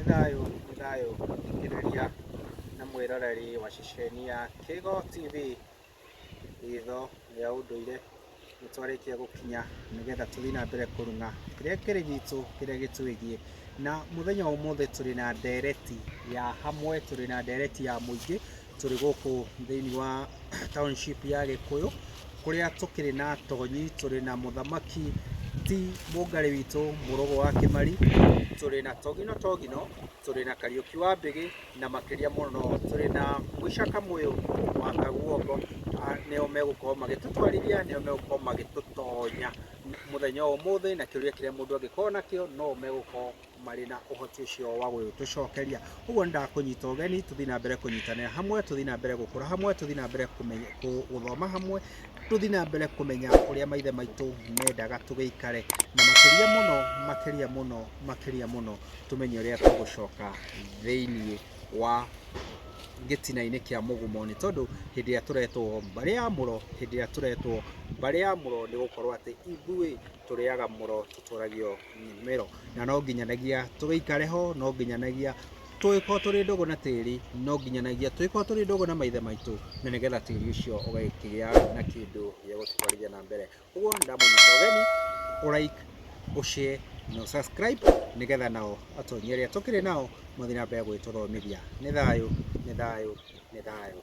Thayũ, nĩ thayũ mũthikĩrĩria na mwĩroreri wa ceceni ya Kĩgo TV, ritho rĩa ũndũire. Nĩ twarĩkia gũkinya nĩgetha tũthiĩ na mbere kũrung'a kĩrĩa kĩrĩ gitũ, kĩrĩa gĩtwĩgiĩ. Na mũthenya wa ũmũthĩ tũrĩ na ndereti ya hamwe, tũrĩ na ndereti ya mũingĩ, tũrĩ gũkũ thĩinĩ wa township ya Gĩkũyũ, kũrĩa tũkĩrĩ na Tonyi, tũrĩ na mũthamaki ti mũngarĩ witũ Mũrũgũ wa Kĩmari, tũrĩ na Togino Togino, tũrĩ na Kariũki wa Mbĩgĩ, na makĩria mũno tũrĩ na Mũica Kamũyũ wa Kaguongo, nĩo megũkorwo magĩtũtwarithia, nĩo megũkorwo magĩtũtonya mũthenya wa ũmũthĩ, na kĩũria kĩrĩa mũndũ angĩkorwo nakĩo no megũkorwo marĩ na ũhoti ũcio wa gũgĩtũcokeria. Ũguo nĩ ndakũnyita ũgeni tũthiĩ na mbere kũnyitanĩra hamwe, tũthiĩ na mbere gũkũra hamwe, tũthiĩ na mbere gũthoma hamwe, tũthiĩ na mbere kũmenya ũrĩa maithe maitũ mendaga tũgĩikare, na makĩria mũno, makĩria mũno, makĩria mũno tũmenye ũrĩa tũgũcoka thĩinĩ wa gĩtina-inĩ kĩa mũgumo, nĩ tondũ hĩndĩ ĩrĩa tũretwo mbarĩ ya mũro, hĩndĩ ĩrĩa tũretwo mbarĩ ya mũro nĩ gũkorwo atĩ ithuĩ tũrĩaga mũro tũtũragio nĩ mĩro, na no nginyanagia tũgĩikare ho, no nginyanagia tũgĩkorwo tũrĩ ndũgũ na tĩri, no nginyanagia tũgĩkorwo tũrĩ ndũgũ na maithe maitũ, na nĩgetha tĩri ũcio ũgakĩgĩa na kĩndũ gĩa gũtwarithia na mbere. Ũguo ndamũnyita ũgeni, ũ like, ũ share na ũ subscribe nĩgetha nao atonyi arĩa tũkĩrĩ nao mathiĩ na mbere gũgĩtũthomithia. Nĩ thayũ, nĩ thayũ, nĩ thayũ.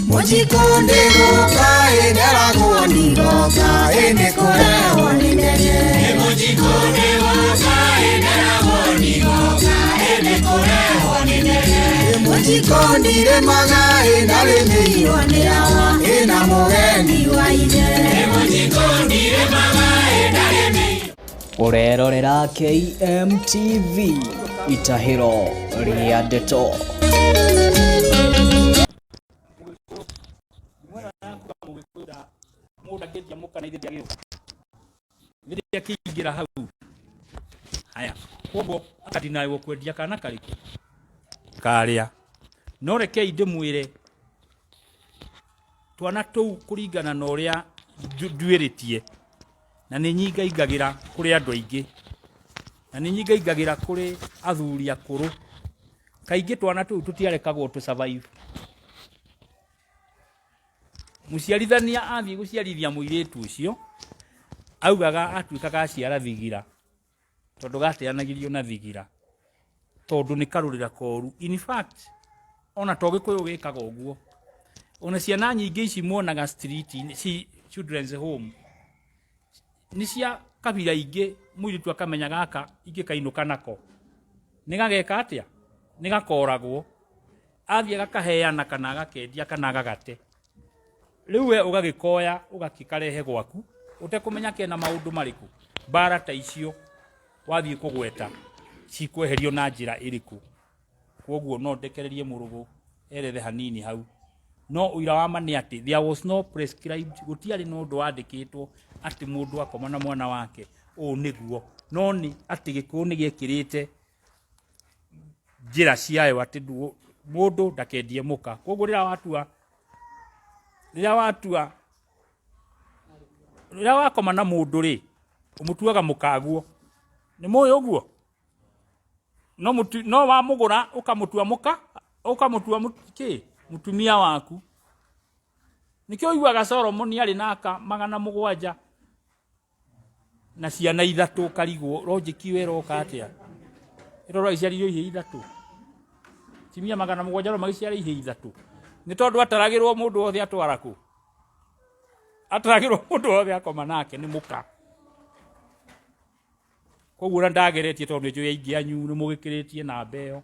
Mũjikonde gũka ĩnderagwo nĩ goka ĩnĩ kũrehwo nĩ ndege. Mũjikonde gũka ĩnderagwo nĩ goka ĩnĩ kũrehwo nĩ ndege. Mũjikondire magaĩ ndarĩmĩirwo nĩ awa ĩna mũgeni wa ithe. Mũjikondire magaĩ ndarĩmĩirwo. Ũrerorera KMTV itahĩro rĩa ndeto. Mũndũ angĩendia mũka na ithe ndagĩũka rĩrĩa akĩingĩra hau haya koguo akadinaywo kwendia kana karĩkũ karĩa. No rekei ndĩmwĩre twana tũu kũringana na ũrĩa nduĩrĩtie, na nĩ nyingaingagĩra kũrĩ andũ aingĩ, na nĩ nyingaingagĩra kũrĩ athuri akũrũ, kaingĩ twana tũu tũtiarekagwo tũ survive. Mũciarithania athiĩ gũciarithia mũirĩtu ũcio, augaga atuĩkaga aciara thigira, tondũ gateanagĩrio na thigira, tondũ nĩ karũrĩra koru. In fact, ona to Gĩkũyũ gĩkaga ũguo. Ona ciana nyingĩ ici muonaga street-inĩ, ci children's home, nĩ cia kabira ingĩ, mũirĩtu akamenya gaka ingĩkainũka nako, nĩ gageka atĩa? Nĩ gakoragwo. Athiĩ agakaheana kana agakendia kana agagate. Rĩu we ũgagĩkoya ũgakĩkarehe gwaku ũtekũmenya kena maũndũ marĩkũ. Mbara ta icio wathiĩ kũgweta cikweherio na njĩra ĩrĩkũ? Kwoguo no ndekererie mũrũgũ erethe hanini hau. No ũira wa ma nĩ atĩ there was no prescribed, gũtiarĩ na ũndũ wandĩkĩtwo atĩ mũndũ akoma na mwana wake ũũ nĩguo. No nĩ atĩ Gĩkũyũ nĩ gĩekĩrĩte njĩra ciayo atĩ mũndũ ndakendie mũka. Koguo rĩrĩa watua, rĩrĩa watua, rĩrĩa wakoma na mũndũ rĩ, ũmũtuaga mũkaguo. Nĩ mũĩ ũguo? No mũtu, no wamũgũra ũkamũtua mũka, ũkamũtua kĩ? Mũtumia waku. Nĩkĩo ũiguaga Solomoni arĩ na aka 700 na ciana ithatũ ũkarigwo logic ĩyo ĩroka atĩa? Ĩrora iciarire ihĩĩ ithatũ. Atumia 700 no magĩciara ihĩĩ ithatũ. Nĩ tondũ ataragĩrwo mũndũ wothe atwara kũ? Ataragĩrwo mũndũ wothe akoma nake nĩ mũka. Koguo ona ndageretie tondũ nĩ njũĩ aingĩ anyu nĩ mũgĩkĩrĩtie namba ĩyo.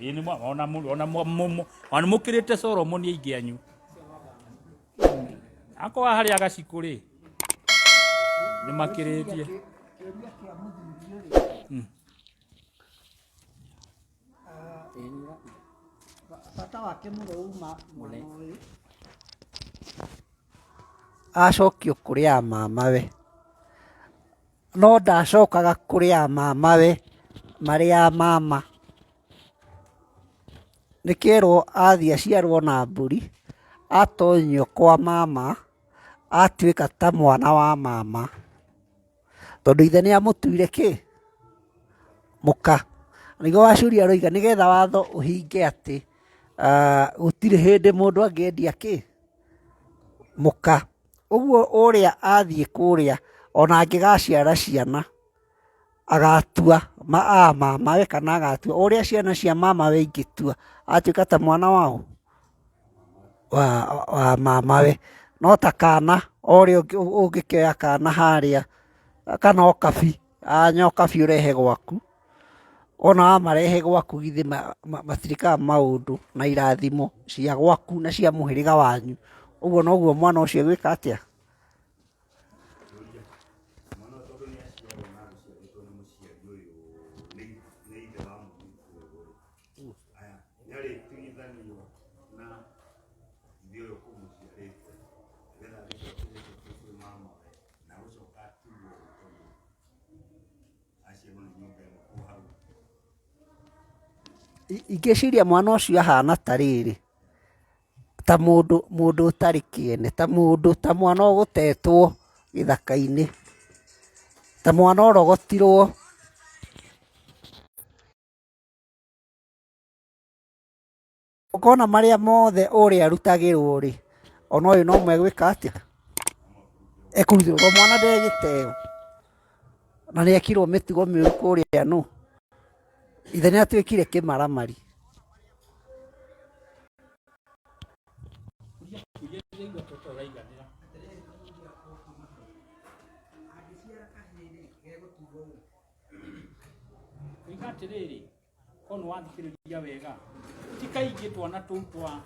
Ĩĩ nĩ mwa- ona mũ- ona mũ- mũ- mũ- ona mũkĩrĩte Solomoni aingĩ anyu. Akorwo harĩa gacikũ rĩ nĩ makĩrĩtie. Kĩũria kĩa mũthuri rĩ, Bata wake mũno uma mwana ũyũ acokio kũrĩ a mamawe, no ndacokaga kũrĩ a mamawe marĩ a mama. Nĩkĩerwo athiĩ aciarwo na mbũri, atonyio kwa mama, atuĩka ta mwana wa mama. Tondũ ithe nĩ amũtuire kĩ? Mũka. Nĩguo Wacuria aroiga nĩgetha watho ũhinge atĩ gũtirĩ hĩndĩ mũndũ angĩendia kĩ? Mũka. Ũguo ũrĩa athiĩ kũrĩa ona angĩgaciara ciana, agatua a mamawe kana agatua ũrĩa ciana cia mamawe ingĩtua, atuĩka ta mwana waũ? Wa mamawe. No ta kana o ũrĩa ũngĩkĩoya kana harĩa kana o kabi, anya o kabi ũrehe gwaku, wona wamarehe gwaku githĩ matirĩkaga maũndũ na irathimo cia gwaku na cia mũhĩrĩga wanyu. Ũguo noguo mwana ũcio egwĩka atĩa? Ingĩciria mwana ũcio ahana ta rĩrĩ, ta mũndũ mũndũ ũtarĩ kĩene, ta mũndũ ta mwana ũgũtetwo gĩthaka-inĩ, ta mwana ũrogotirwo. Ũkona marĩa mothe ũrĩa arutagĩrwo rĩ, ona ũyũ no megwĩka atĩa? Ekũrutĩrwo tondũ mwana ndegĩteo. Na nĩ ekirwo mĩtugo mĩũru kũrĩa nũ? Ithe nĩ atuĩkire kĩmaramari. Kuiga atĩrĩrĩ, Korwo nĩ wathikĩrĩria wega, ti kaingĩ twana tũu twa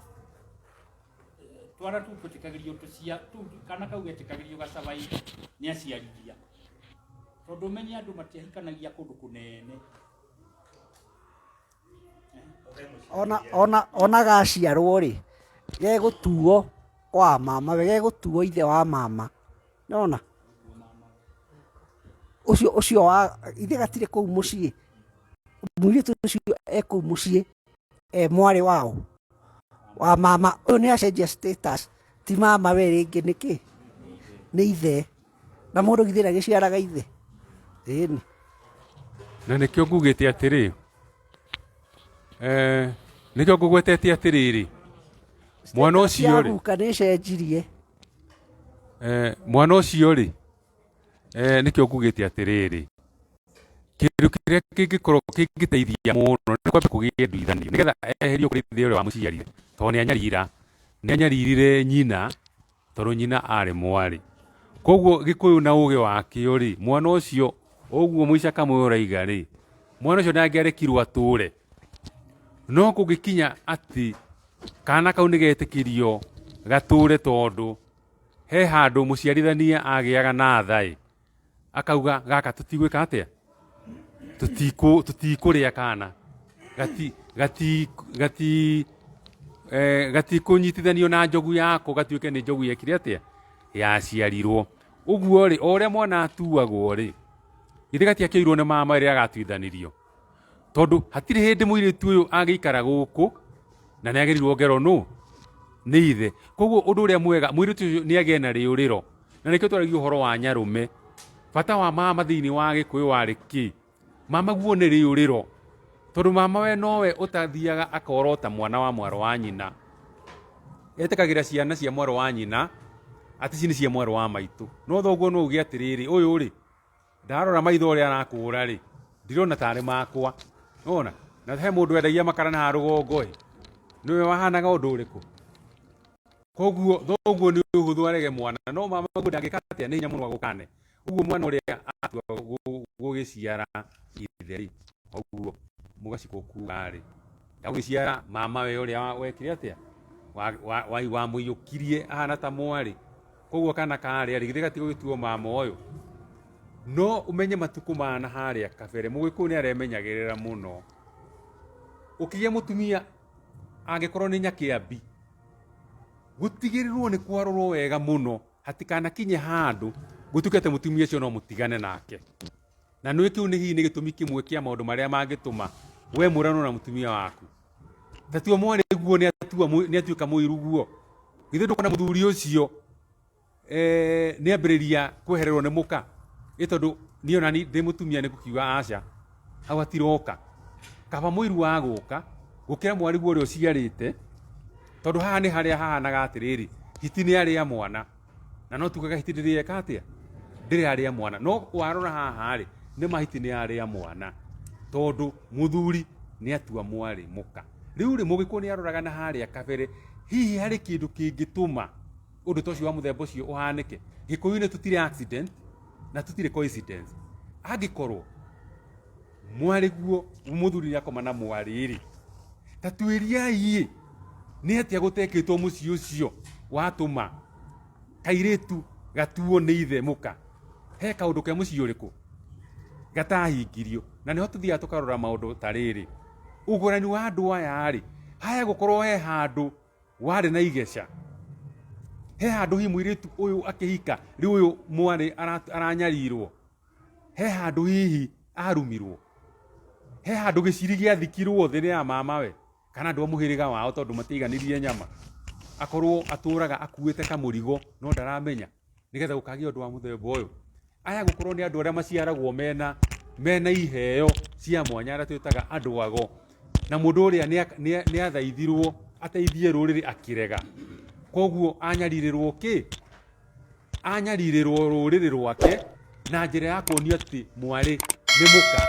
twana tũu twĩtĩkagĩrio tũcia tũu kana kau getĩkagĩrio ga survive nĩ aciarithia. Tondũ ũmenye andũ matiahikanagia kũndũ kũnene. Ona gaciarwo rĩ, gegũtuo kwa mama we, gegũtuo ithe wa mama. Nĩwona? Ũcio ũcio wa ithe gatirĩ kũu mũciĩ. Mũirĩtu ũcio e kũu mũciĩ e mwarĩ waũ? Wa mama. Ũyũ nĩ acenjia status, ti mama we rĩngĩ nĩ kĩ? Nĩ ithe. Na mũndũ githĩ ndagĩciaraga ithe? Ĩni. Na nĩkĩo ngugĩte atĩrĩ, eh, nĩkĩo ngũgwetete atĩrĩrĩ, mwana Status ya ũcio rĩ, guka nĩ ĩcenjirie. eh, mwana ũcio rĩ, Eh, nĩkĩo ngugĩte atĩrĩrĩ, kĩndũ kĩrĩa kĩngĩkorwo kĩngĩteithia mũno nĩ kwamba kũgĩe nduithanio nĩgetha eherio kũrĩ ithe ũrĩa wamũciarire tondũ nĩ anyarira nĩ anyaririre nyina tondũ nyina arĩ mwarĩ. Koguo gĩkũyũ na ũgĩ wakĩo rĩ, mwana ũcio ũguo mũica kamwe ũraiga rĩ, mwana ũcio ndangĩarekirwo atũre. No kũngĩkinya atĩ kana kau nĩ getĩkĩrio gatũre tondũ He handũ mũciarithania agĩaga na tha ĩ, akauga gaka tũtigwĩka atĩa, tũtikũrĩa kana, gati gati gati gatikũnyitithanio na njogu yako gatuĩke nĩ njogu yekire atĩa, yaciarirwo. Ũguo rĩ, o ũrĩa mwana atuagwo rĩ, githĩ gatiakĩoirwo nĩ mama rĩrĩa gatuithanirio? Tondũ hatirĩ hĩndĩ mũirĩtu ũyũ angĩikara gũkũ na nĩ agerirwo ngero nũ? Nĩ ithe. Koguo ũndũ ũrĩa mwega mũirĩtu ũyũ nĩ agĩe na rĩũrĩro. Na nĩkĩo twaragia ũhoro wa nyarũme. Bata wa mama thĩinĩ wa gĩkũyũ warĩ kĩ? Mama guo nĩ rĩũrĩro. Tondũ mama we nowe ũtathiaga akorota mwana wa mwarĩ wa nyina. Etĩkagĩra ciana cia mwarĩ wa nyina atĩ ici nĩ cia mwarĩ wa maitũ. No thoguo no uge atĩrĩrĩ, ũyũ rĩ, Ndarora maitho ũrĩa arakũra rĩ, ndirona tarĩ makwa. Nĩwona? Na he mũndũ wendagia makara na haha rũgongo ĩ, nĩwe wahanaga ũndũ ũrĩkũ? Koguo thoguo nĩ ũhũthũ arege mwana, no mama guo ndangĩka atĩa, nĩ hinya mũno agũkane. Ũguo mwana ũrĩa atua gũgĩciara ithe rĩ, ũguo mũgacikwo kuga rĩ, ndagũgĩciara mama we ũrĩa wekire atĩa? Wamũiyũkirie ahana ta mwarĩ. Koguo kana karĩa rĩ, githĩ gatigũgĩtuo mama ũyũ? No ũmenye matukũ ma na harĩa kabere, mũgĩkũyũ nĩ aremenyagĩrĩra mũno. Ũkĩgĩa mũtumia Angĩkorwo nĩ Nyakĩambi, gũtigĩrĩrwo nĩ kwarorwo wega mũno hatikanakinye handũ gũtuĩke atĩ mũtumia ũcio no mũtigane nake. Na nĩ kĩu nĩ hihi nĩ gĩtũmi kĩmwe kĩa maũndũ marĩa mangĩtũma we mũranwo na mũtumia waku. Ta tua mwarĩ guo nĩ atuĩka mũiru guo. Githĩ ndũkona mũthuri ũcio nĩ ambĩrĩria kwehererwo nĩ mũka? Ĩ tondũ niĩ ona ndĩ mũtumia nĩ ngũkiuga aca, hau hatiroka. Kaba mũiru wa gũka gũkĩra mwarĩ guo ũrĩa ũciarĩte, tondũ haha nĩ harĩa hahanaga atĩrĩrĩ, hiti nĩ arĩa mwana. Na no tugaga hiti ndĩrĩ yeka atĩa? Ndĩrĩ yarĩa mwana. No warora haha rĩ, nĩ ma hiti nĩ yarĩa mwana, tondũ mũthuri nĩ atua mwarĩ mũka. Rĩu rĩ, mũgĩkũyũ nĩ aroraga na harĩa kabere, hihi harĩ kĩndũ kĩngĩtũma ũndũ ta ũcio wa mũthemba ũcio ũhanĩke. Gĩkũyũ-inĩ tũtirĩ accident na tũtirĩ coincidence. Angĩkorwo mwarĩ guo mũthuri nĩ akoma na mwarĩ rĩ, ta tuĩriai ĩ, nĩ atĩa gũtekĩtwo mũciĩ ũcio watũma kairĩtu gatuo nĩ ithe mũka? He kaũndũ ke mũciĩ ũrĩkũ gatahingirio? Na nĩho tũthiaga tũkarora maũndũ ta rĩrĩ, ũgũrani wa andũ aya rĩ, haya gũkorwo he handũ warĩ na igeca, he handũ hihi mũirĩtu ũyũ akĩhika rĩu ũyũ mwarĩ aranyarirwo, he handũ hihi arumirwo, he handũ gĩciri gĩathikirwo thĩ nĩ ya mamawe kana andũ a mũhĩrĩga wao tondũ matiaiganirie nyama, akorwo atũraga akuĩte kamũrigo no ndaramenya, nĩgetha gũkagĩa ũndũ wa mũthemba ũyũ. Aya gũkorwo nĩ andũ arĩa maciaragwo mena iheo cia mwanya arĩa twĩtaga andũ ago, na mũndũ ũrĩa nĩ athaithirwo ateithie rũrĩrĩ akĩrega, koguo anyarirĩrwo kĩ? Anyarirĩrwo rũrĩrĩ rwake na njĩra ya kuonio atĩ mwarĩ nĩ mũka,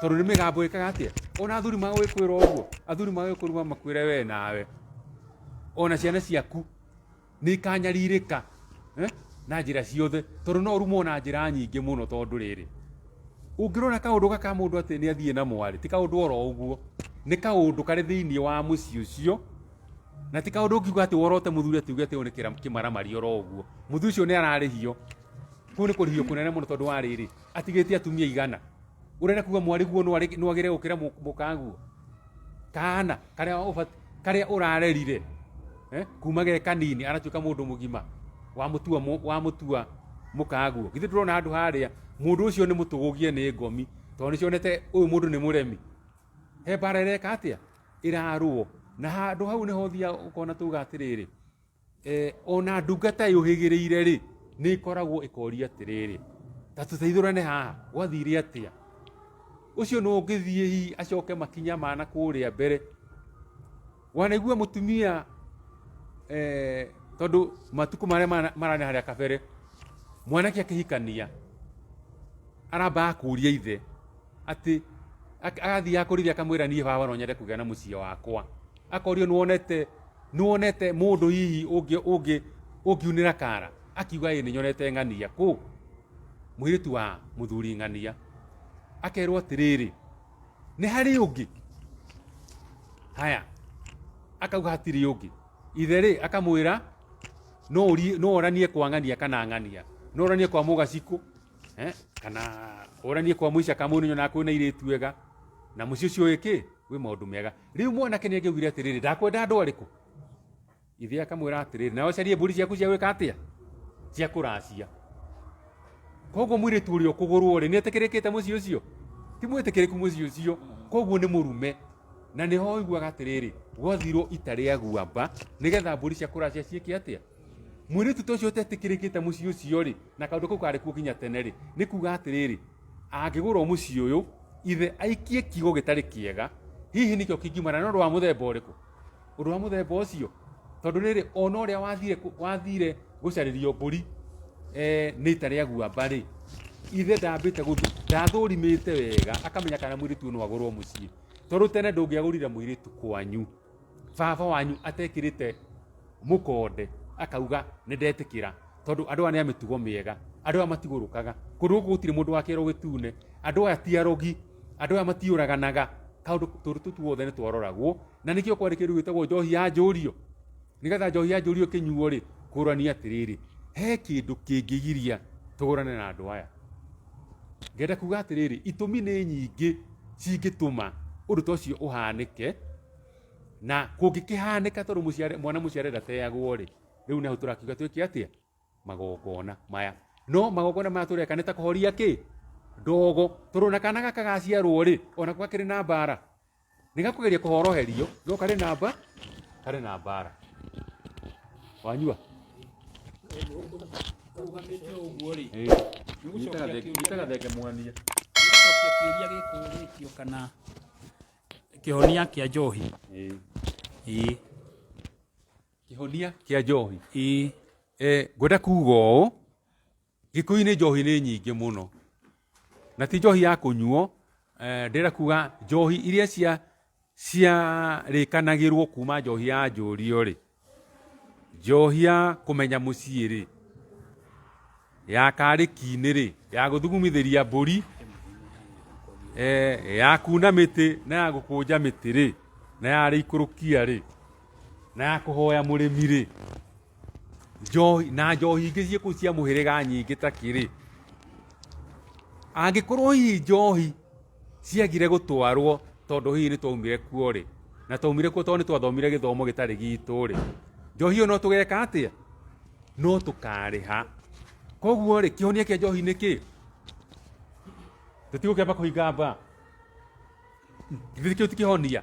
tondũ nĩ mĩgambo ĩkaga atĩa? Ona athuri magagĩkwĩra ũguo, athuri magagĩkũruma makwĩre we nawe, ona ciana ciaku nĩ ikanyarirĩka na njĩra ciothe, tondũ no ũrumwo na njĩra nyingĩ mũno. Tondũ rĩrĩ, ũngĩrora kaũndũ gaka mũndũ atĩ nĩ athiĩ na mwarĩ, ti kaũndũ oro ũguo, nĩ kaũndũ karĩ thĩinĩ wa mũciĩ ũcio, na ti kaũndũ ũngiuga atĩ worote mũthuri atĩ uge atĩ ũyũ nĩ kĩmaramari oro ũguo. Mũthuri ũcio nĩ ararĩhio, kũu nĩ kũrĩhio kũnene mũno, tondũ wa rĩrĩ, atigĩtie atumia igana. Ũrenda kuga mwarĩ guo no agĩre gũkĩra mũkaguo? Kana karĩa ũrarerire kuma ge kanini aratuĩka mũndũ mũgima, wamũtua mũkaguo. Githĩ ndũrona handũ harĩa mũndũ ũcio nĩ mũtũgũgie nĩ ngomi, tondũ nĩ cionete ũyũ mũndũ nĩ mũremi. He mbara ĩreka atĩa? Ĩrarũo. Na handũ hau nĩho ũthiaga ũkona tuga atĩrĩrĩ, ona ndungata yũhĩgĩrĩire rĩ, nĩ ĩkoragwo ĩkoria atĩrĩrĩ, ta tũteithũrane haha, gwathire atĩa? Ũcio no ũngĩthiĩ hihi acoke makinya ma na kũrĩa mbere. Wanaigua mũtumia tondũ matukũ marĩa mararĩ harĩa kabere, mwanake akĩhikania arambaga kũria ithe atĩ agathiaga kũrĩ ithe akamwĩra niĩ baba no nyende kũgĩa na mũciĩ wakwa. Akorio nĩwonete mũndũ hihi ũngiunĩra kara? Akiuga ĩĩ nĩnyonete ng'ania. Kũ? Mũirĩtu wa mũthuri ng'ania. Akerwo atĩrĩrĩ, nĩ harĩ ũngĩ? Haya, akauga hatirĩ ũngĩ. Ithe rĩ akamwĩra no oranie kwa ng'ania kana ng'ania, no oranie kwa mũgacikũ, kana oranie kwa mũica kamũ nĩnyonaga kwĩna airĩtu ega, na mũciĩ ũcio wĩ kĩ? Wĩ maũndũ mega. Rĩu mwanake nĩ angĩaugire atĩrĩrĩ, ndakwenda andũ arĩkũ? Ithe akamwĩra atĩrĩrĩ, nawe ũcarie mbũri ciaku cia gwĩka atĩa? Cia kũracia. Koguo mũirĩtu ũrĩa ũkũgũrwo rĩ, nĩ etĩkĩrĩkĩte mũciĩ ũcio? Ti mwĩtĩkĩrĩku mũciĩ ũcio, koguo nĩ mũrume. Na nĩho ũiguaga atĩrĩrĩ, gwathirwo ita rĩa guamba nĩgetha mbũri cia kũracia ciĩke atĩa? Mũirĩtu ta ũcio ũtetĩkĩrĩkĩte mũciĩ ũcio rĩ, na kaũndũ kau karĩ kuo nginya tene rĩ, nĩ kuga atĩrĩrĩ, angĩgũrwo mũciĩ ũyũ, ithe aikie kiugo gĩtarĩ kĩega, hihi nĩkĩo kĩngiumana na ũndũ wa mũthemba ũrĩkũ? Ũndũ wa mũthemba ũcio, tondũ rĩrĩ, ona ũrĩa wathire gũcarĩrio mbũri nĩ ita rĩa guamba rĩ, ithe ndambĩte ndathũrimĩte wega akamenya kana mũirĩtu ũyũ no agũrwo mũciĩ. Tondũ tene ndũngĩagũrire mũirĩtu kwanyu, baba wanyu atekĩrĩte mũkonde akauga nĩ ndetĩkĩra, tondũ andũ aya nĩ a mĩtugo mĩega, andũ aya matigũrũkaga, kũndũ gũkũ gũtirĩ mũndũ wa kĩero gĩtune, andũ aya ti arogi, andũ aya matiũraganaga, kaũndũ tũndũ tũu tuothe nĩ twaroragwo, na nĩkĩo kwarĩ kĩndũ gĩtagwo njohi ya njũrio. Nĩgetha njohi ya njũrio ĩkĩnyuo rĩ, kũrania atĩrĩrĩ, he kĩndũ kĩngĩgiria tũgũrane na andũ aya. Ngenda kuga atĩrĩrĩ, itũmi nĩ nyingĩ cingĩtũma ũndũ ta ũcio ũhanĩke, Na kũngĩkĩhanĩka tondũ mũciare mwana mũciare ndateagwo rĩ, rĩu naho tũrakiuga twĩke atĩa? Magongona maya. No magongona maya tũreka nĩ ta kũhoria kĩ? Ndogo. Tondũ ona kana gaka gaciarwo rĩ, onako gakĩrĩ na mbara. Nĩ gakũgeria kũhoroherio, no karĩ na mba, karĩ na mbara. Wanyua? Ũrũgamĩte ũguo rĩ, Ĩĩ. nĩ gũcokia kĩũria Nyita gathenge mwania. gũcokia kĩũria gĩkũrĩtio kana kĩhonia kĩa njohi. Ĩĩ. Ĩĩ. Kĩhonia kĩa njohi. Ĩĩ. Ngwenda kuga ũũ, Gĩkũyũ-inĩ njohi nĩ nyingĩ mũno. Na ti njohi ya kũnyuo, ndĩrenda kuga njohi iria cia ciarĩkanagĩrwo kuma njohi ya njũrio rĩ, njohi ya kũmenya mũciĩ rĩ, ya karĩki-inĩ rĩ, ya gũthugumithĩria mbũri, ya kuna mĩtĩ na ya gũkũnja mĩtĩ rĩ, na ya rĩikũrũkia rĩ, na ya kũhoya mũrĩmi rĩ, njohi na njohi ingĩ ciĩ kũu cia mũhĩrĩga nyingĩ ta kĩrĩ, angĩkorwo hihi njohi ciagire gũtwarwo tondũ hihi nĩ twaumire kuo rĩ, na twaumire kuo tondũ nĩ twathomire gĩthomo gĩtarĩ gitũ rĩ, njohi ĩyo no tũgeka atĩa? No tũkarĩha. Koguo rĩ, kĩhonia kĩa njohi nĩ kĩ? Tũtigũkĩamba kũhinga mbaa. Githĩ kĩu ti kĩhonia?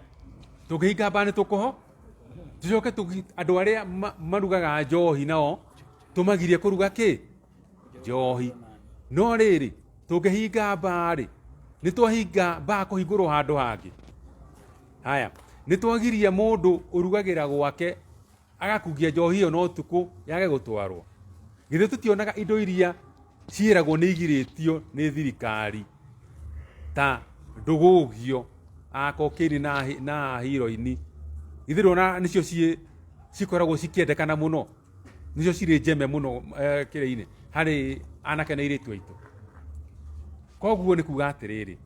Tũngĩhinga mbaa nĩ tũkũho? Tũcoke andũ arĩa marugaga njohi nao tũmagirie kũruga kĩ? Njohi. No rĩrĩ, tũngĩhinga mbaa rĩ, nĩ twahinga mbaa kũhingũrwo handũ hangĩ? Haya, nĩ twagiria mũndũ ũrugagĩra gwake agakungia njohi ĩyo na ũtukũ yage gũtwarwo? Githĩ tũtionaga indo iria ciĩragwo nĩ igirĩtio nĩ thirikari ta ndũgũgio, a cocaine na heroin, githĩ ndũrona nĩcio cikoragwo cikĩendekana mũno? Nĩcio cirĩ njeme mũno kĩrĩa-inĩ harĩ anake na airĩtu aitũ. Koguo nĩ kuga atĩrĩrĩ,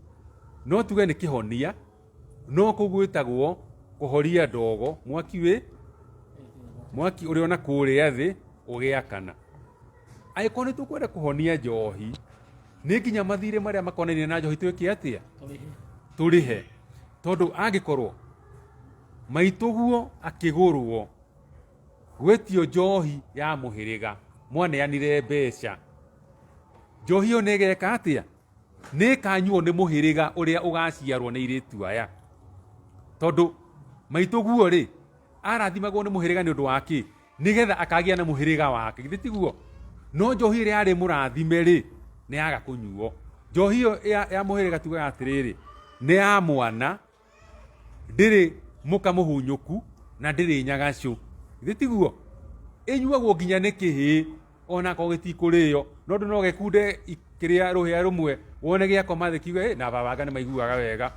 no tuge nĩ kĩhonia, no kũu gwĩtagwo kũhoria ndogo, mwaki wĩ mwaki ũrĩ ona kũrĩa thĩ ũgĩakana. Angĩkorwo nĩ tũkwenda kũhonia njohi, nĩ nginya mathirĩ marĩa makonainie na njohi twĩke atĩa? Tũrĩhe. Tondũ angĩkorwo maitũguo akĩgũrwo gwĩtio njohi ya mũhĩrĩga, mwaneanire mbeca, njohi ĩyo nĩ ĩgeka atĩa? Nĩ ĩkanyuo nĩ mũhĩrĩga ũrĩa ũgaciarwo nĩ airĩtu aya. Tondũ maitũguo rĩ, arathimagwo nĩ mũhĩrĩga nĩ ũndũ wa kĩ? Nĩgetha akagĩa na mũhĩrĩga wake. Githĩ tiguo? No njohi ĩrĩa yarĩ mũrathime rĩ, nĩ yaga kũnyuo. Njohi ĩyo ya mũhĩrĩga tugaga atĩrĩrĩ, nĩ ya mwana, ndĩrĩ mũka mũhunyũku na ndĩrĩ nyagacũ. Githĩ tiguo? Ĩnyuagwo nginya nĩ kĩhĩĩ ona akorwo gĩtikũrĩo, no ndũ no gĩkunde kĩrĩa rũhĩa rũmwe wone gĩakoma thĩ kiuge, na baba anga nĩ maiguaga wega.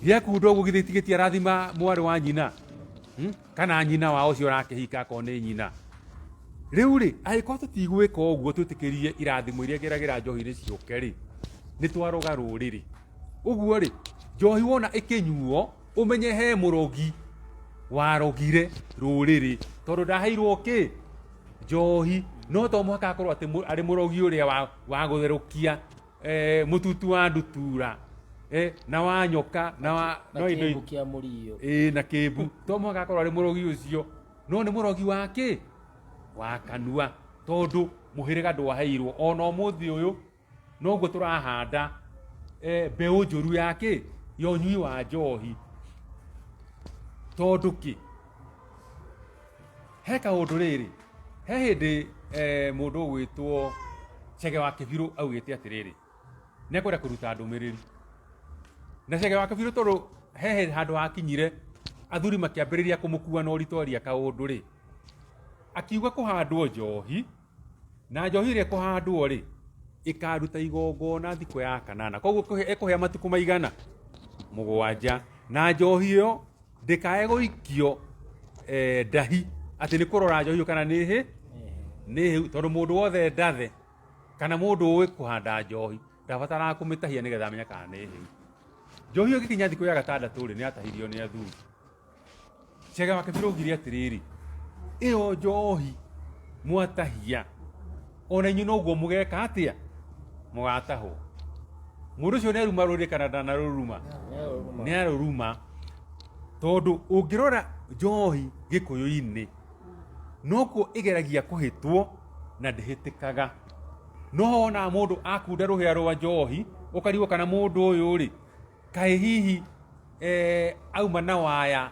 Gĩakunda ũguo githĩ gĩtiarathima mwarĩ wa nyina? Kana nyina wa ũcio ũrakĩhika akorwo nĩ nyina. Rĩu rĩ, angĩkorwo tũtigwĩka ũguo twĩtĩkĩrie irathimo iria ngeragĩra njohi-inĩ ciũke rĩ, nĩ twaroga rũrĩrĩ. Ũguo rĩ, njohi wona ĩkĩnyuo, ũmenye he mũrogi warogire rũrĩrĩ, tondũ ndaheirwo kĩ? Njohi. No to mũhaka akorwo atĩ arĩ mũrogi ũrĩa wa gũtherũkia mũtutu wa ndutura, na wa nyoka, na wa, Na no indo kĩmbu kĩa mũrio. Ĩĩ, na kĩmbu. To mũhaka akorwo arĩ mũrogi ũcio, no nĩ mũrogi wa kĩ? Wa kanua. Tondũ mũhĩrĩga ndwaheirwo. Ona ũmũthĩ ũyũ noguo tũrahanda mbeũ njũru ya kĩ? Ya ũnyui wa njohi. Tondũ kĩ? He kaũndũ rĩrĩ, he hĩndĩ mũndũ ũgwĩtwo Chege wa Kĩbirũ augĩte atĩrĩrĩ, nĩ ekwenda kũruta ndũmĩrĩri. Na Chege wa Kĩbirũ tondũ he handũ hakinyire athuri makĩambĩrĩria kũmũkua na ũritũ aria kaũndũ rĩ, akiuga kũhandwo njohi, na njohi ĩrĩa ĩkũhandwo rĩ, ĩkaruta igongona thikũ ya kanana. Koguo ĩkũhĩa matukũ maigana? 7. Na njohi ĩyo ndĩkae gũikio ndahi, atĩ nĩ kũrora njohi ĩyo kana nĩ hĩ, nĩ hĩu, tondũ mũndũ wothe ndathe kana mũndũ ũĩ kũhanda njohi ndabataraga kũmĩtahia nĩgetha amenye kana nĩ hĩu. Njohi ĩyo ĩgĩkinya thikũ ya gatandatũ rĩ, nĩ yatahirio nĩ athuri. Chege wa Kĩbirũ augire atĩrĩrĩ, ĩyo njohi mwatahia ona inyuĩ noguo mũgeka atĩa? Mũgatahwo. Mũndũ ũcio nĩ aruma rũrĩrĩ kana ndanarũruma? Nĩ arũruma. Tondũ ũngĩrora njohi gĩkũyũ-inĩ nokuo ĩgeragia kũhĩtwo na ndĩhĩtĩkaga. No wonaga mũndũ akunda rũhĩa rwa njohi ũkarigwo kana mũndũ ũyũ rĩ kaĩ hihi eh, auma na waya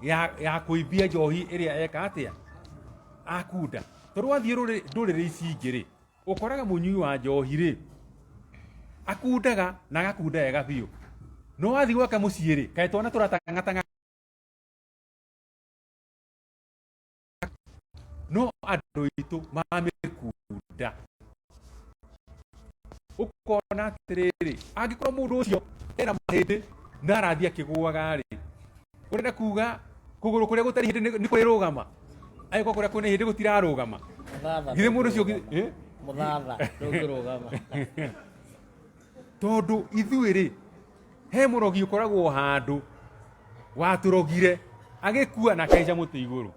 ya, ya kũimbia njohi ĩrĩa eka atĩa akunda. Tondũ wathiĩ ndũrĩrĩ ici ingĩ rĩ ũkoraga mũnyui wa njohi rĩ akundaga na agakunda wega biũ no wathiĩ gwake mũciĩ rĩ kaĩ twana tũratang'atang'a no andũ aitũ mamĩkunda ũkona atĩrĩrĩ angĩkorwo mũndũ ũcio ena mahĩndĩ na arathiĩ akĩgũaga rĩ ũrenda kuga kũgũrũ kũrĩa gũtarĩ hĩndĩ nĩ kũrĩrũgama angĩkorwo kũrĩa kwĩna hĩndĩ gũtirarũgama Mũthatha githĩ mũndũ ũcio eh? Mũthatha ndũngĩrũgama. Tondũ ithuĩ rĩ he mũrogi ũkoragwo handũ watũrogire agĩkua na akaica mũtĩ igũrũ.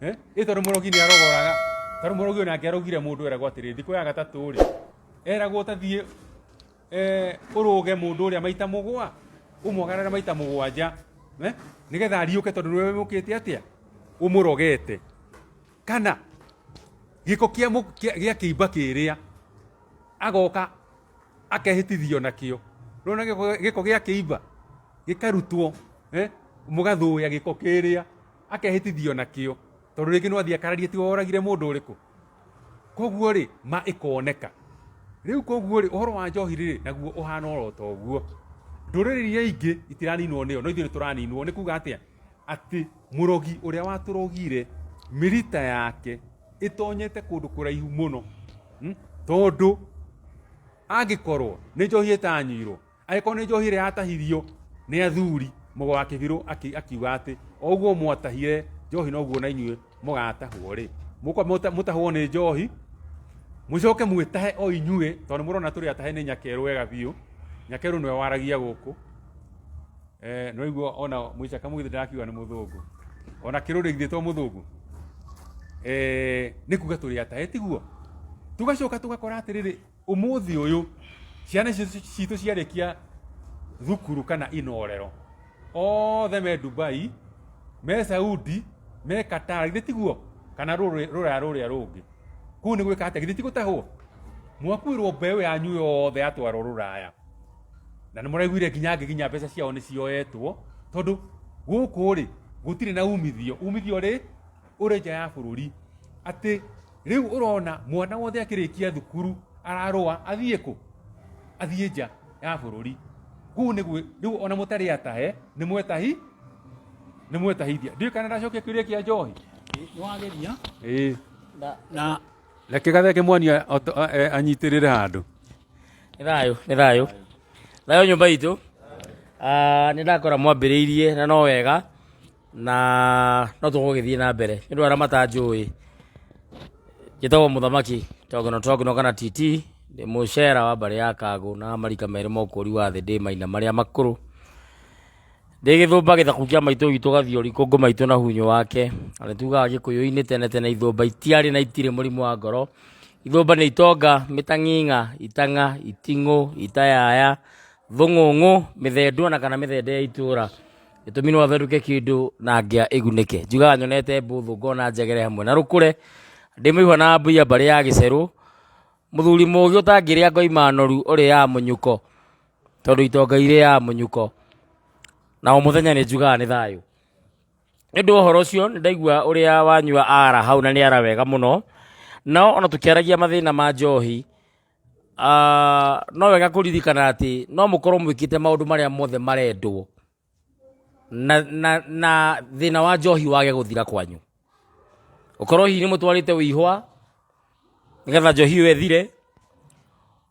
Eh? Ĩ tondũ mũrogi nĩ arogoraga tondũ mũrogi onake arogire mũndũ eragwo atĩrĩ thikũ ya gatatũ rĩ eragwo tathiĩ eh, ũrũge mũndũ ũrĩa maita mũgwa ũmwagarare maita mũgwanja eh? Nĩgetha ariũke tondũ nĩwe mũkĩte atĩa ũmũrogete kana gĩko kĩa gĩa kĩimba kĩrĩa agoka akehĩtithio nakĩo rona gĩko gĩa kĩimba gĩkarutwo eh? Mũgathũya gĩko kĩrĩa akehĩtithio nakĩo tondũ rĩngĩ no athiĩ akararie tiwe woragire mũndũ ũrĩkũ koguo rĩ ma ĩkoneka rĩu koguo rĩ ũhoro wa njohi rĩ naguo ũhana oro ta ũguo ndũrĩrĩ iria ingĩ itiraninwo nĩyo no ithuĩ nĩ tũraninwo nĩ kuga atĩa atĩ mũrogi ũrĩa watũrogire mĩrita yake ĩtonyete kũndũ kũraihu mũno Tondũ angĩkorwo nĩ njohi ĩtanyuirwo angĩkorwo nĩ njohi ĩrĩa yatahirio nĩ athuri mũgo wa kĩbirũ akiuga atĩ o ũguo mwatahire njohi noguo na inyuĩ mũgatahwo rĩ mũkwa mũtahwo nĩ njohi mũcoke mwĩtahe o inyuĩ tondũ mũrona tũrĩ atahe nĩ nyakerũ wega biũ nyakerũ nĩwe waragia gũkũ eh, no igua ona mũicaka mũgithĩ ndarakiuga nĩ mũthũngũ ona kĩrũrĩ githĩ to mũthũngũ eh, nĩ kuga tũrĩ atahe tiguo tũgacoka tũgakora atĩrĩrĩ ũmũthĩ ũyũ ciana icio citũ ciarĩkia thukuru kana inorero othe me Dubai me Saudi me Qatar githĩ tiguo kana rũraya rũrĩa rũngĩ kũu nĩ gwĩka atĩa githĩ ti gũtahwo mwakuĩrwo mbeũ yanyu yothe yatwarwo rũraya na nĩ mũraiguire nginya angĩ nginya mbeca ciao nĩ cioetwo tondũ gũkũ rĩ gũtirĩ na umithio umithio rĩ ũrĩ nja ya bũrũri atĩ rĩu ũrona mwana wothe akĩrĩkia thukuru ararũa athiĩ kũ athiĩ nja ya bũrũri kũu nĩ rĩu ona mũtarĩ atahe nĩ mwetahi nĩ mwetahithia ndiũĩ kana ndacokia kĩũria kĩa njohi Nĩ wageria ĩĩ na reke gatheke mwania anyitĩrĩre handũ Nĩ thayũ, nĩ thayũ. Thayũ nyũmba itũ. Ah, nĩ ndakora mwambĩrĩirie na no wega na no tũgũgĩthiĩ na mbere nĩ ũndũ arĩa matanjũĩ njĩtagwo mũthamaki tongeno tongeno kana TT ndĩ mũcera wa mbarĩ ya kagũ na marika merĩ ma ũkũri wa thĩ ndĩ maina marĩa makũrũ ndĩ gĩthũmba gĩthaku kĩa maitũ witũ gathiori kũngũ maitũ na hunyũ wake na nĩ tugaga gĩkũyũ-inĩ tene tene ithũmba itiarĩ na itirĩ mũrimũ wa ngoro ithũmba nĩ itonga mĩtang'ing'a itang'a iting'ũ itayaya thũng'ũng'ũ mĩthendũ ona kana mĩthende ya itũra gĩtũmi no atherũke kĩndũ na ngĩa ĩgunĩke njugaga nyonete mbũthũ ngona njegere hamwe na rũkũre ndĩ mũihwa na mbui ya mbarĩ ya gĩcerũ mũthuri mũũgĩ ũtangĩrĩa ngoima noru ũrĩaga mũnyuko tondũ itonga irĩaga mũnyuko na o mũthenya nĩ njugaga nĩ thayũ nĩ ũndũ wa ũhoro ũcio nĩ ndaigua ũrĩa wanyua ara hau na nĩ ara wega mũno no ona tũkĩaragia mathĩna ma njohi Ah, no wega kũririkana atĩ no mũkorwo mwĩkĩte maũndũ marĩa mothe marendwo na, na, na thĩna wa njohi wage gũthira kwanyu ũkorwo hihi nĩ mũtwarĩte wĩihwa nĩgetha njohi ĩyo ĩthire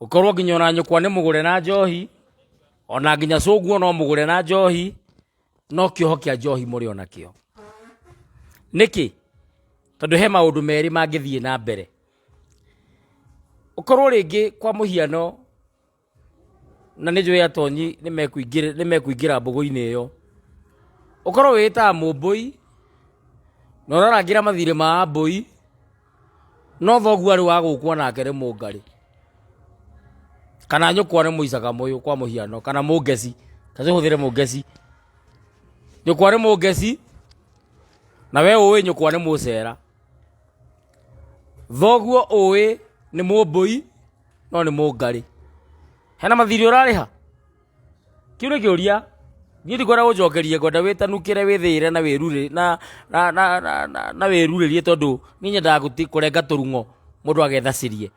ũkorwo nginya ona nyũkwa nĩ mũgũre na njohi ona nginya cũguo no mũgũre na njohi no kĩoho kĩa njohi mũrĩ ona kĩo nĩkĩ tondũ he maũndũ merĩ mangĩthiĩ na mbere Ũkorwo rĩngĩ kwa mũhiano, na nĩ njũĩ atonyi nĩ mekũingĩra mbũgũ-inĩ ĩyo, ũkorwo wĩĩtaga mũmbũi, na ũrarangĩra mathirĩ ma ambũi, no thoguo arĩ wa gũkũ onake nĩ mũngarĩ, kana nyũkwa nĩ mũicakamũyũ kwa mũhiano, kana mũngeci, ta tũhũthĩre mũngeci. Nyũkwa nĩ mũngeci na we ũĩ nyũkwa nĩ mũcera. Thoguo ũĩ nĩ mũmbũi no nĩ mũngarĩ. Hena mathirĩ ũrarĩha? Kĩu nĩ kĩũria. Niĩ ndikwenda ũnjokerie ngwenda wĩtanukĩre wĩthĩĩre na wĩrurĩ na na na na na, na wĩrurĩrie tondũ niĩ nyendaga kũrenga tũrung'o mũndũ agethacĩrie.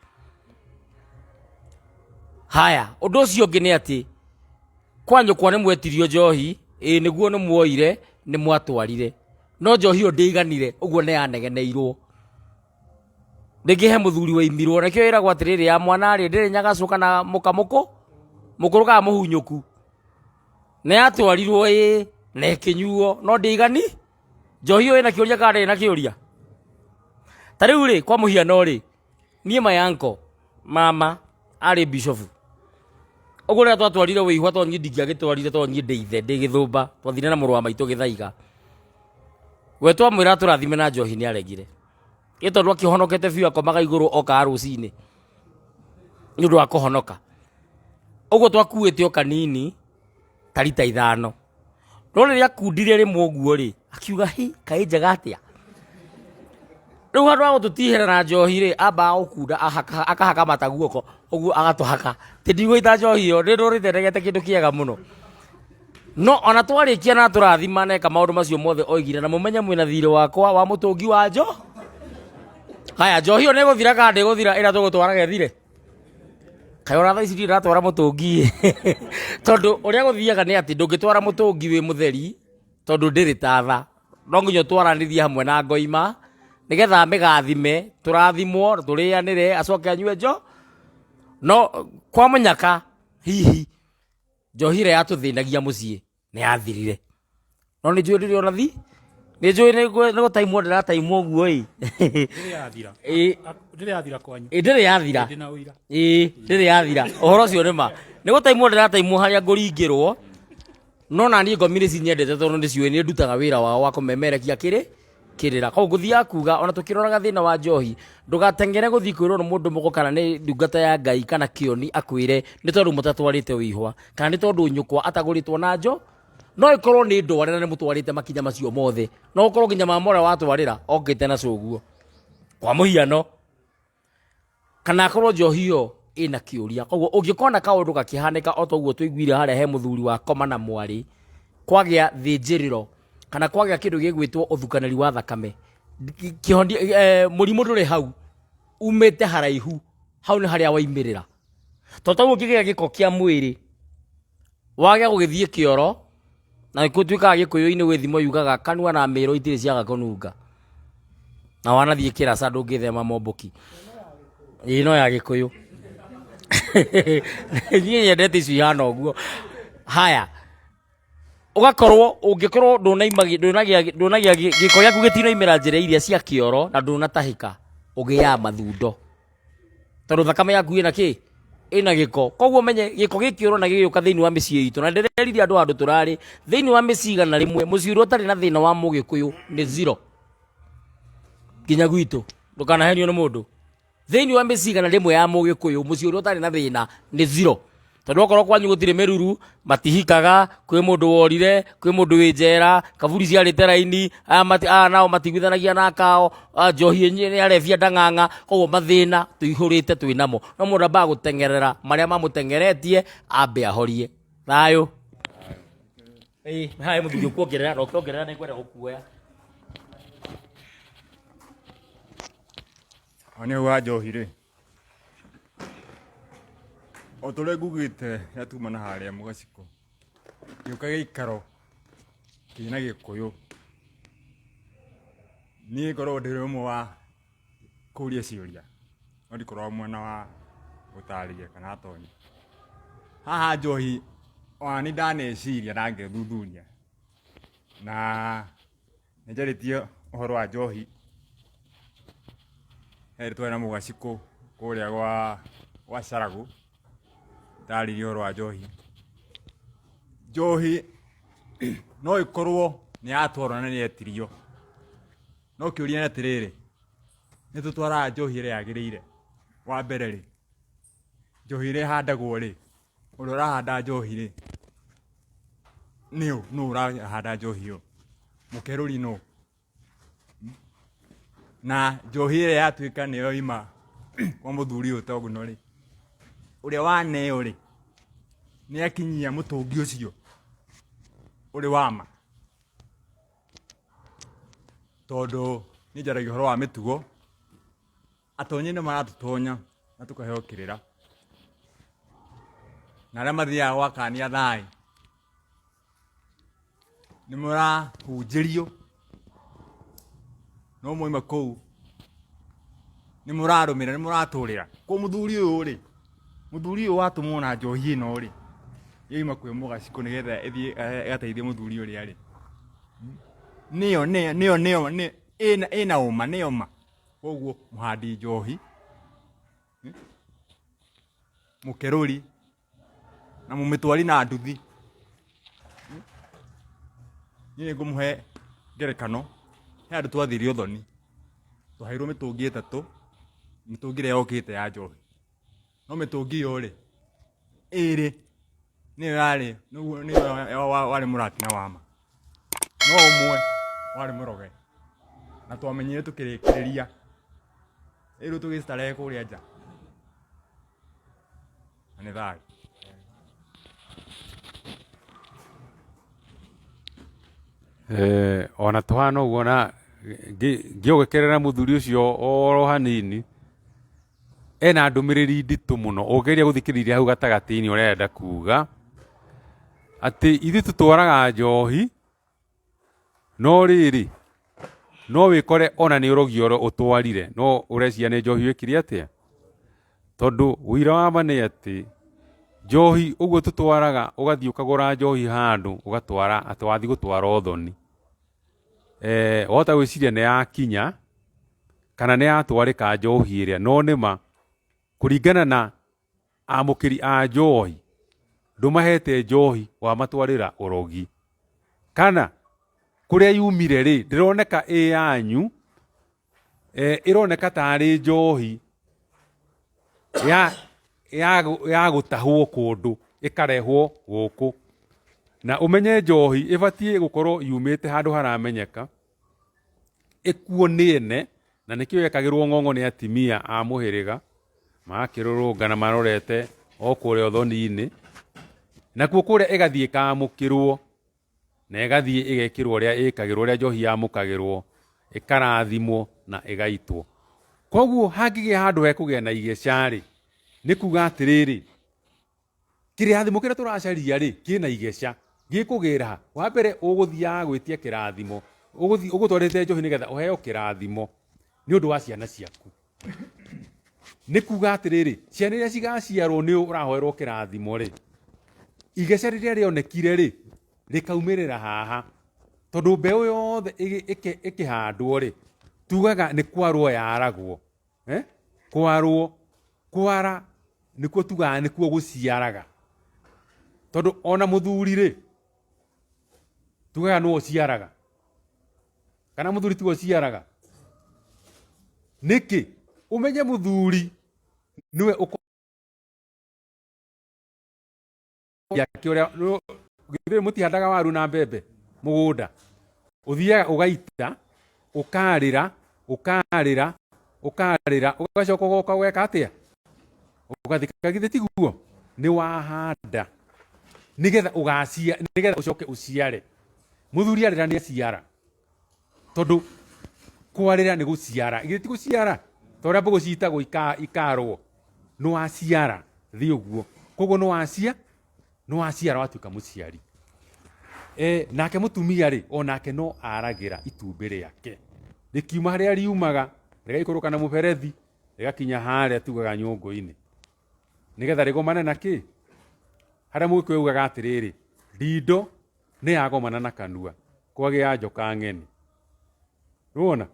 Haya, ũndũ ũcio ũngĩ nĩ atĩ kwa nyũkwa nĩ mwetirio njohi, ĩĩ nĩguo nĩ muoire nĩ mwatwarire, no njohi ĩyo ndĩiganire ũguo nĩ yanegeneirwo. Rĩngĩ he mũthuri waimirwo nakĩo ĩragwo atĩrĩrĩ ya mwana rĩ ndĩrĩ nyagacũ kana mũkamũkũ mũkũrũ kana mũhunyũku. Nĩ yatwarirwo ĩĩ na ĩkĩnyuo no ndĩigani njohi ĩyo ĩna kĩũria kana ndĩrĩ na kĩũria. Ta rĩu rĩ kwa mũhiano rĩ niĩ my uncle mama arĩ bishofu ũguo rĩrĩa twatwarire wĩihwa tondũ niĩ ndingĩagĩtwarire tondũ niĩ ndĩ ithe ndĩ gĩthũmba twathire na mũrũ wa maitũ gĩthaiga we twamwĩra tũrathime na njohi nĩ aregire ĩ tondũ akĩhonokete biũ akomaga igũrũ okaga rũcinĩ nĩ ũndũ wa kũhonoka ũguo twakuĩte o kanini ta rita ithano no rĩrĩa akundire rĩmwe ũguo rĩ akiuga hi kaĩ njega atĩa rĩu handũ ha gũtũtihĩra na njohi rĩ ambaga gũkunda akahaka mata guoko ũguo agatũhaka ti ndigũita njohi ĩyo nĩ ndũrĩte ndegete kĩndũ kĩega mũno no ona twarĩkia na tũrathima na eka maũndũ macio mothe oigire na mũmenye mwĩna thirĩ wakwa wa mũtũngi wa njo haya njohi ĩyo nĩ ĩgũthira kana ndĩgũthira ĩrĩa tũgũtwaraga ĩthire kaĩ ona thaa ici ndirĩ ndĩratwara mũtũngi tondũ ũrĩa gũthiaga nĩ atĩ ndũngĩtwara mũtũngi wĩ mũtheri tondũ ndĩrĩ tatha no nginya ũtwaranĩrie hamwe na ngoima nĩgetha amĩgathime tũrathimwo tũrĩanĩre acoke anyue njo no kwa mũnyaka hihi njohi ĩrĩa yatũthĩnagia mũciĩ nĩ yathirire no nĩ njũĩ ndĩrĩ ona thi nĩ njũĩ nĩ gũtaimwo ndĩrataimwo ũguo ĩ Ndĩrĩ yathira. Ĩ. Ndĩrĩ yathira kwanyu. Ĩ, ndĩrĩ yathira Ndĩ na ũira. ĩĩ ndĩrĩ yathira ũhoro ũcio nĩ ma nĩ gũtaimwo ndĩrataimwo harĩa ngũringĩrwo no na niĩ ngomi nĩ cinyendete tondũ nĩ ciũĩ nĩ ndutaga wĩra wao wa kũmemerekia kĩrĩ kĩrĩra koguo ngũthiaga kuga ona tũkĩroraga thĩna wa njohi ndũgateng'ere gũthiĩ kwĩrwo nĩ mũndũ mũgo kana nĩ ndungata ya ngai kana kĩoni akwĩre nĩ tondũ mũtatwarĩte wĩihwa kana nĩ tondũ nyũkwa atagũrĩtwo na njo no ĩkorwo nĩ ndware na nĩ mũtwarĩte makinya macio mothe no ũkorwo nginya mama ũrĩa watwarĩra okĩte na cũguo kwa mũhiano kana akorwo njohi ĩyo ĩna kĩũria koguo ũngĩkona kaũndũ gakĩhanĩka o toguo tũiguire harĩa he mũthuri wa koma na mwarĩ kwagĩa thĩnjĩrĩro kana kwagĩa kĩndũ gĩgwĩtwo ũthukanĩri wa thakame kĩhonia mũrimũ ndũrĩ hau umĩte haraihu hau nĩ harĩa waimĩrĩra to toguo ũngĩgĩa gĩko kĩa mwĩrĩ wage gũgĩthiĩ kĩoro na gũtuĩkaga gĩkũyũ-inĩ gwĩ thimo yugaga kanua na mĩro itirĩ ciaga kũnunga na wanathiĩ kĩraca ndũngĩthema mombũki ĩĩ no ya gĩkũyũ niĩ nyendete icio ihana ũguo haya ũgakorwo ũngĩkorwo ndũnaima ndũnagĩa ndũnagĩa gĩko gĩaku gĩtinaimĩra njĩra iria cia kĩoro na ndũnatahĩka ũgĩaga mathundo tondũ thakame yaku ĩna kĩ ĩna gĩko koguo menye gĩko gĩkĩ ũrona gĩgĩũka thĩinĩ wa mĩciĩ itũ na ndĩrerire andũ handũ tũrarĩ thĩinĩ wa mĩciĩ 100 mũciĩ ũrĩa ũtarĩ na thĩna wa mũgĩkũyũ nĩ zero nginya gwitũ ndũkanahenio nĩ mũndũ thĩinĩ wa mĩciĩ 100 ya mũgĩkũyũ mũciĩ ũrĩa ũtarĩ na thĩna nĩ zero tondũ okorwo kwanyu gũtirĩ mĩruru matihikaga kwĩ mũndũ worire kwĩ mũndũ wĩ njera kaburi ciarĩte raini aya mati, aya nao matiguithanagia na akao ah, njohi nĩ arebia ndang'ang'a koguo mathĩna tũihũrĩte twĩ namo no mũndũ ambaga gũteng'erera marĩa mamũteng'eretie ambe ahorie thayũ ĩĩ hae mũthuri ũkuongerera na ũkĩongerera nĩ ngwenda gũkuoya Ho nĩ wa njohi rĩ o ta ũrĩa ngugĩte rĩrĩa tuma na harĩa mũgacikũ gĩũka gĩikaro kĩna gĩkũyũ niĩ ngoragwo ndĩ ũmwe wa kũria ciũria no ndikoragwo mwena wa gũtarĩria kana atonyi haha njohi ona nĩ ndaneciria na ngethuthuria na Nĩ njarĩtie ũhoro wa njohi, he hĩndĩ twarĩ na mũgacikũ kũrĩa gwa gwa Caragũ, ndarĩria ũhoro wa njohi. Njohi no ĩkorwo nĩ yatwarwo na nĩ yetirio, no kĩũria nĩ atĩrĩrĩ, nĩ tũtwaraga njohi ĩrĩa yagĩrĩire? Wa mbere rĩ, njohi ĩrĩa ĩhandagwo rĩ, ũrĩa ũrahanda njohi rĩ, Nĩ ũ? Nũ ũrahanda njohi ĩyo? Mũkerũri nũ? Na njohi ĩrĩa yatuĩka nĩyo ima kwa mũthuri ũyũ Tongno rĩ, ũrĩa waneo rĩ, nĩ akinyia mũtũngi ũcio ũrĩ wa ma? Tondũ niĩ njaragia ũhoro wa mĩtugo, atonyi nĩ maratũtonya na tũkaheo kĩrĩra, na arĩa mathiaga gwa Kania Thai nĩ mũrahunjĩrio, no mwauma kũu nĩ mũrarũmĩrĩra, nĩ mũratũrĩra. Koguo mũthuri ũyũ rĩ, mũthuri ũyũ watũmwo na njohi ĩno rĩ, yauma kwĩ Mũgacikũ nĩgetha ĩthiĩ ĩgateithie mũthuri ũrĩa rĩ, nĩyo nĩyo nĩyo nĩyo ĩna ũma nĩyo ma. Koguo mũhandi njohi, mũkerũri na mũmĩtwari na nduthi. Niĩ nĩ ngũmũhe ngerekano, he handũ twathire ũthoni, twaheirwo mĩtũngi ĩtatũ, mĩtũngi ĩrĩa yokĩte ya njohi. No mĩtũngi ĩyo rĩ, ĩrĩ nĩyo yarĩ nĩyo warĩ mũratina wa ma, no ũmwe warĩ mũroge. Na twamenyire tũkĩrĩkĩrĩria, rĩu tũgĩ starehe kũrĩa nja. Na nĩ thayũ. Eh, ona tũhana ũguo na ngĩũgekerera mũthuri ũcio oro hanini ena ndũmĩrĩri nditũ mũno ũngĩgeria gũthikĩrĩria hau gatagatĩ-inĩ ũrĩa arenda kuga atĩ ithuĩ tũtwaraga njohi No rĩrĩ, no wĩkore ona nĩ ũrogi oro ũtwarire, no ũreciria nĩ njohi wĩkire atĩa? Tondũ ũira wa ma nĩ atĩ, njohi ũguo tũtwaraga ũgathiĩ ũkagũra njohi handũ ũgatwara atĩ wathiĩ gũtwara ũthoni. Wahota gwĩciria nĩ yakinya kana nĩ yatwarĩka njohi ĩrĩa, no nĩma kũringana na amũkĩri a njohi ndũmahete njohi wamatwarĩra ũrogi. Kana kũrĩa yumire rĩ, ndĩroneka ĩ yanyu, ĩroneka tarĩ njohi ya gũtahwo kũndũ ĩkarehwo gũkũ. Na ũmenye njohi ĩbatiĩ gũkorwo yumĩte handũ haramenyeka, ĩkuo nĩ ene, na nĩkĩo yekagĩrwo ng'ong'o nĩ atimia a mũhĩrĩga, magakĩrũrũngana marorete o kũrĩa ũthoni-inĩ, nakuo kũrĩa ĩgathiĩ ĩkamũkĩrwo, na ĩgathiĩ ĩgekĩrwo ũrĩa ĩkagĩrwo, ũrĩa njohi yamũkagĩrwo, ĩkarathimwo na ĩgaitwo. Koguo hangĩgĩa handũ hekũgĩa na igeca-rĩ, nĩ kuga atĩrĩrĩ, Kĩrathimo kĩrĩa tũracaria rĩ, kĩna igeca. Gĩkũgĩra ha? Wa mbere ũgũthiaga gwĩtia kĩrathimo, ũgũthiĩ ũgũtwarĩte njohi nĩgetha ũheo kĩrathimo nĩ ũndũ wa ciana ciaku. Nĩ kuga atĩrĩrĩ, ciana iria cigaciarwo nĩ ũrahoerwo kĩrathimo rĩ, igeca rĩrĩa rĩonekire rĩ, rĩkaumĩrĩra haha. Tondũ mbeũ yothe ĩkĩhandwo rĩ, tugaga nĩ kwarwo yaragwo. Eh? Kwarwo, kwara nĩkuo tugaga nĩkuo gũciaraga. Tondũ ona mũthuri rĩ, tugaga nĩwe ũciaraga. Kana mũthuri tiwe ũciaraga? Nĩkĩ? Ũmenye mũthuri nĩwe ũko yake ũrĩa githĩ mũtihandaga waru na mbembe mũgũnda ũthiaga ũgaita ũkarĩra ũkarĩra ũkarĩra ũgacoka ũgoka ũgeka atĩa ũgathika githĩ tiguo nĩ wahanda nĩgetha ũgacia nĩgetha ũcoke ũciare mũthuri arĩra nĩ aciara tondũ kwarĩra nĩ gũciara githĩ ti gũciara ta ũrĩa mbũgũ citagwo ikarwo nĩ waciara thĩ ũguo koguo nĩ wacia nĩ waciara watuĩka mũciari e, nake mũtumia rĩ onake no aragĩra itumbĩ rĩake rĩkiuma harĩa riumaga rĩgaikũrũka na mũberethi rĩgakinya harĩa tugaga nyũngũ-inĩ nĩgetha rĩgomane na kĩ harĩa mũgĩkũyũ augaga atĩrĩrĩ ndindo nĩ yagomana na kanua kwagĩa njoka ng'eni nĩwona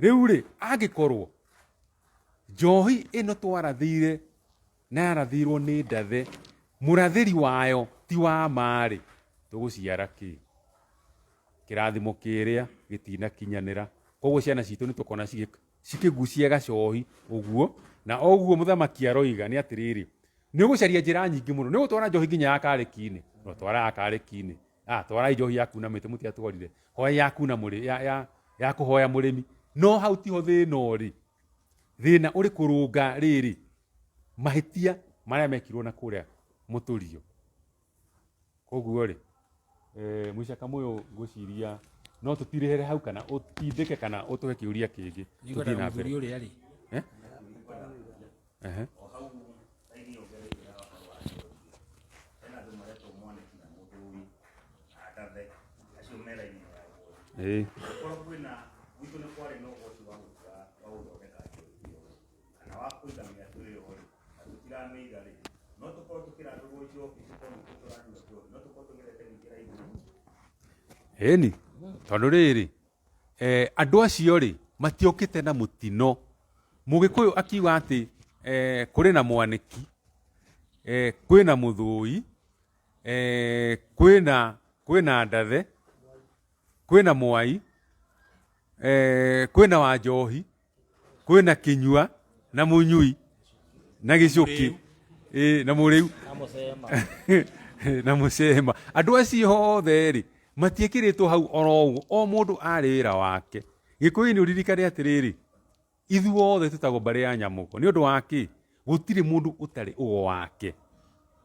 rĩu rĩ angĩkorwo njohi ĩno twarathĩire na yarathĩirwo nĩ ndathe mũrathĩri wayo ti wa ma-rĩ tũgũciara kĩ kĩrathimo kĩrĩa gĩtinakinyanĩra koguo ciana citũ nĩ tũkona cikĩgucia gacohi ũguo na ũguo mũthamaki aroiga nĩ atĩrĩrĩ nĩ ũgũcaria njĩra nyingĩ mũno nĩ ũgũtwara njohi nginya ya karĩki-inĩ no twara ya karĩki-inĩ Ah, twarai njohi ya kuna mĩtĩ mũtiatwarire. Hoya ya kuna mũrĩ ya ya ya kũhoya mũrĩmi. No hau tiho thĩna ũrĩ. Thĩna ũrĩ kũrũnga rĩrĩ mahĩtia marĩa mekirwo na kũrĩa mũtũrio. Koguo rĩ, eh, mũicaka mũyũ ngwĩciria no tũtirĩhere hau kana ũtindĩke kana ũtũhe kĩũria kĩngĩ tũthiĩ na mbere. Mũthuri ũrĩa rĩ Eh? Ehe. Ĩĩ. Ĩni, tondũ rĩrĩ, eh, andũ acio rĩ matiokĩte na mũtino. Mũgĩkũyũ akiuga atĩ eh, kũrĩ na mwanĩki, eh, kwĩna mũthũi, eh, kwĩna kwĩna ndathe, kwĩna mwai, eh, kwĩna wanjohi, kwĩna kĩnyua na mũnyui na gĩcũkĩ Ĩĩ, na mũrĩu Na mũcema. na mũcema andũ acio othe rĩ matiĩkĩrĩtwo hau oro ũguo o mũndũ arĩ wĩra wake gĩkũyũ-inĩ ũririkane atĩrĩrĩ ithuothe tũtagwo mbarĩ ya nyamũgo nĩ ũndũ wa kĩ gũtirĩ mũndũ ũtarĩ ũgo wake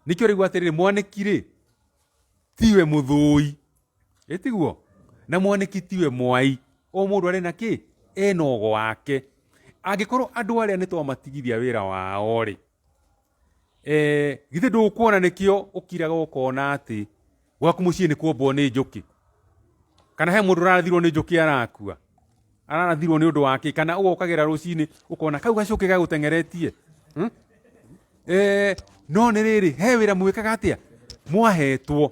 nĩkĩo rĩu atĩrĩrĩ mwanĩki rĩ tiwe mũthũi ĩtiguo na mwanĩki tiwe mwai o mũndũ arĩ na kĩ ena ũgo wake angĩkorwo andũ arĩa nĩ twamatigithia wĩra wao rĩ eh, githĩ ndũkuona nĩkĩo ũkiraga ũkona atĩ gwaku mũciĩ nĩ kuombwo nĩ njũkĩ kana he mũndũ ũrarathirwo nĩ njũkĩ arakua ararathirwo nĩ ũndũ wa kĩ kana ũgokagĩra rũcinĩ ũkona kau gacũkĩ gagũteng'eretie hmm? eh, no nĩ rĩrĩ he wĩra mwĩkaga atĩa mwahetwo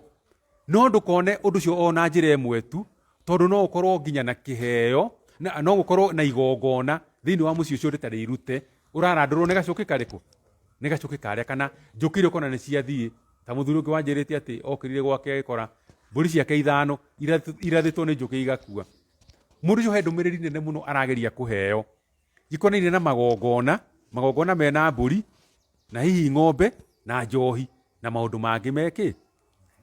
no ndũkone ũndũ ũcio o na njĩra ĩmwe tu tondũ no ũkorwo nginya na kĩheo na, no gũkorwo na igongona thĩinĩ wa mũciĩ ũcio rĩtarĩ irute ũrarandũrwo nĩ gacũkĩ karĩkũ nĩ gacũkĩ karĩa kana njũkĩ iria ũkona nĩ ciathiĩ ta mũthuri ũngĩ wanjĩrĩte atĩ okĩrire gwake agĩkora mbũri ciake ithano irathĩtwo nĩ njũkĩ igakua mũndũ ũcio he ndũmĩrĩri nene mũno arageria kũheo ikonainie na magongona magongona mena mbũri na hihi ng'ombe na njohi na maũndũ mangĩ mekĩ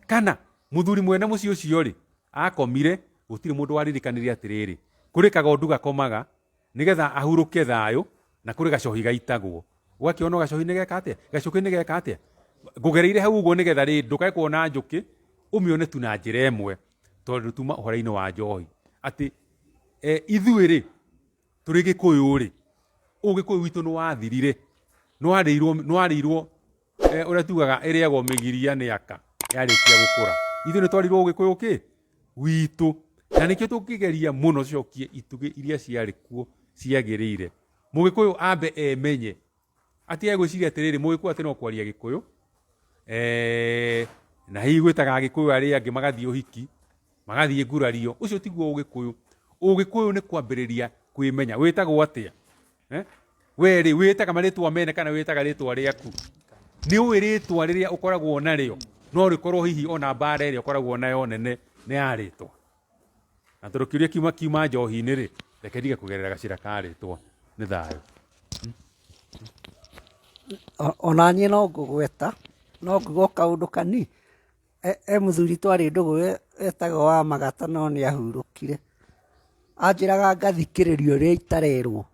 kana mũthuri mwene mũciĩ ũcio rĩ akomire gũtirĩ mũndũ waririkanire atĩrĩrĩ kũrĩ kagondu gakomaga nĩgetha ahurũke thayũ na kũrĩ gacohi gaitagwo ũgakĩona gacohi nĩ geka atĩa gacũkĩ nĩ geka atĩa ngũgereire hau ũguo nĩgetha rĩ ndũkae kuona njũkĩ ũmĩone tu na njĩra ĩmwe tondũ tuma ũhoro-inĩ wa njohi atĩ e, ithuĩ rĩ tũrĩ gĩkũyũ rĩ ũgĩkũyũ witũ nĩ wathirire nĩ warĩirwo nĩ warĩirwo eh, ũrĩa tugaga ĩrĩagwo mĩgiria nĩ aka yarĩkia gũkũra ithuĩ nĩ twarirwo ũgĩkũyũ kĩ witũ na nĩkĩo tũngĩgeria mũno tũcokie itugĩ iria ciarĩ kuo ciagĩrĩire mũgĩkũyũ ambe emenye atige gwĩciria atĩrĩrĩ mũgĩkũyũ atĩ no kwaria gĩkũyũ eh, na hihi gwĩtaga agĩkũyũ arĩa angĩ magathiĩ ũhiki magathiĩ ngurario ũcio tiguo ũgĩkũyũ ũgĩkũyũ nĩ kwambĩrĩria kwĩmenya wĩtagwo atĩa eh? we rĩ wĩtaga marĩtwa mene kana wĩtaga rĩtwa rĩaku nĩ ũĩ rĩtwa rĩrĩa ũkoragwo narĩo no rĩkorwo hihi ona mbara ĩrĩa ũkoragwo nayo nene nĩ ya rĩtwa na tondũ kĩũria kiuma kiuma njohi-inĩ rĩ reke ndige kũgerera gacĩra ka rĩtwa nĩ thayũ Ona niĩ no ngũgweta no nguga o kaũndũ kani e mũthuri twarĩ ndũgũ etagwo wa Magata no nĩ ahurũkire. Anjĩraga ngathikĩrĩria ũrĩa itarerwo.